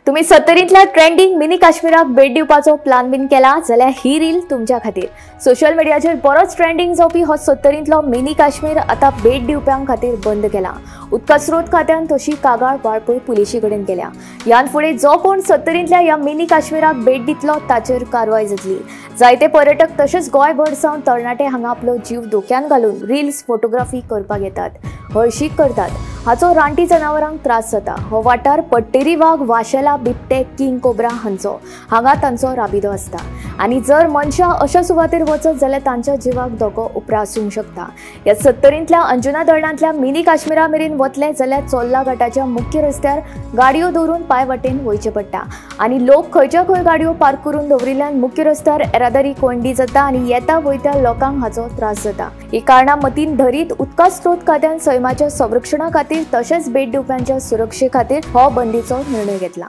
तुम्ही सत्तरींतल्या trending mini काश्मीराक भेट दिवपाचो प्लान बीन केला जाल्यार ही रील तुमच्या खातीर। सोशल मिडियाचेर बरोच ट्रेंडिंग जावपी हो सत्तरींतलो मिनी काश्मीर आतां भेट दिवप्यां खातीर बंद केला। उदका स्रोत खात्यान तशी कागाळ वाळपय पुलिशी कडेन केल्या। ह्यान फुडें जो कोण सत्तरींतल्या ह्या मिनी काश्मीराक भेट दितलो ताचेर कारवाय जातली। जायते पर्यटक तशेंच गोंयभर सावन तरणाटे हांगा आपलो जीव धोक्यान घालून रील्स फोटोग्राफी करपाक येतात, हळशीक करतात। हाचो रानटी जनावरांक त्रास जाता। हो वाठार पट्टेरी वाग, वाशेला, बिबटे, किंग कोब्रा हांचो हांगा तांचो राबितो आसता आनी जर मनशां अशा सुवातेर वचत जाल्यार तांच्या जिवाक धोको उप्रासूंक शकता। ह्या सत्तरींतल्या अंजुना धरणांतल्या मिनी काश्मीरा मेरेन वतले जाल्यार चोर्ला घाटाच्या मुख्य रस्त्यार गाडयो दवरून पांय वाटेन वयचें पडटा आनी लोक खंयच्या खंय गाडयो पार्क करून दवरिल्ल्यान मुख्य रस्त्यार येरादारी कोंयडी जाता आनी येता वयत्या लोकांक हाचो त्रास जाता। ही कारणां मतीन धरीत उदका स्रोत खात्यान सैमाच्या संरक्षणा खातीर तशेंच भेट दिवप्यांच्या सुरक्षे खातीर हो बंदीचो निर्णय घेतला।